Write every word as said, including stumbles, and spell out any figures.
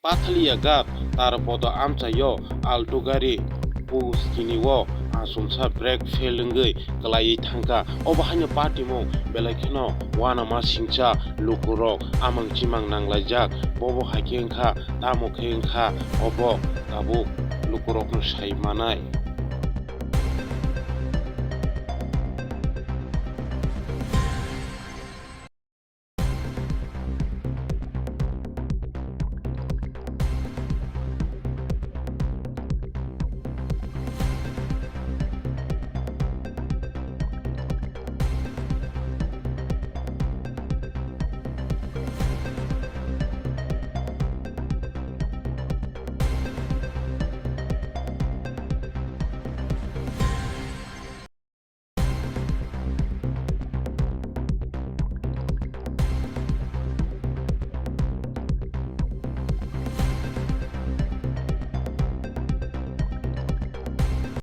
Pathalia Ghat Tarapoto amchaio Alto gari puskinio achomsa brake fail wngwi kwlaiwi thangkha. Obo haino patimung belai kheno uanama singcha lukurok amang chimang nanglaijak. Bobo hai khe wngkha, tamo khe wngkha obo tabuk lukurokno sai manai.